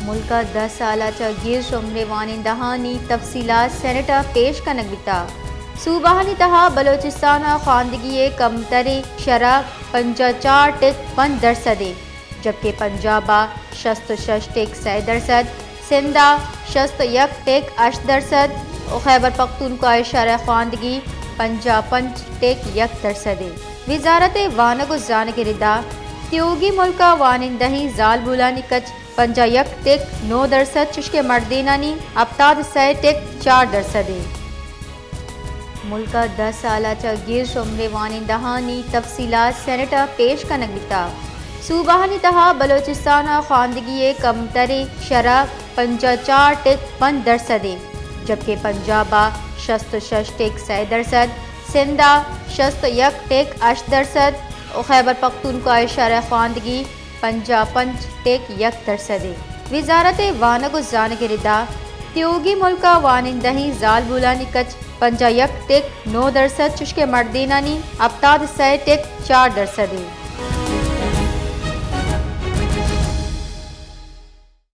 ملک ء دہ سال ء چہ گیش عمریں وانندہانی تفصیلات سینیٹ ء پیش کنگ بیتگ۔ صوبہانی تہا بلوچستان ء خواندگی ء کمتریں شرح پنجاہ چار ٹک پنچ درسد انت، جبکہ پنجاب ء شست و شش ٹک سئے درسد، سندھ ء شست و یک ٹک ہشت درسد و خیبر پختونخوا ء شرح خواندگی پنجاہ پنچ ٹک یک درسد انت۔ وزارت وانگ و زانگ ء ردا تیوگیں ملک ء وانندہیں زالبولانی کچ پنجاہ یک ٹک نو درسد، چشکہ مردینانی ہپتاد سئے ٹک چار درسد انت۔ ملک ء دہ سال ء چہ گیش عمریں وانندہانی تفصیلات سینیٹ ء پیش کنگ بیتگ۔ صوبہانی تہا بلوچستان ء خواندگی ء کمتریں شرح پنجاہ چار ٹک پنچ درسد انت، جبکہ پنجاب ء شست و شش ٹک سئے درسد، سندھ ء شست و یک ٹک ہشت درسد و خیبر پختونخوا ء شرح خواندگی پنجاہ پنچ ٹک یک درسد انت۔ وزارت وانگ و زانگ ء ردا تیوگیں ملک ء وانندہیں زالبولانی کچ پنجاہ یک ٹک نو درسد، چشکہ مردینانی ہپتاد سئے ٹک چار درسد انت۔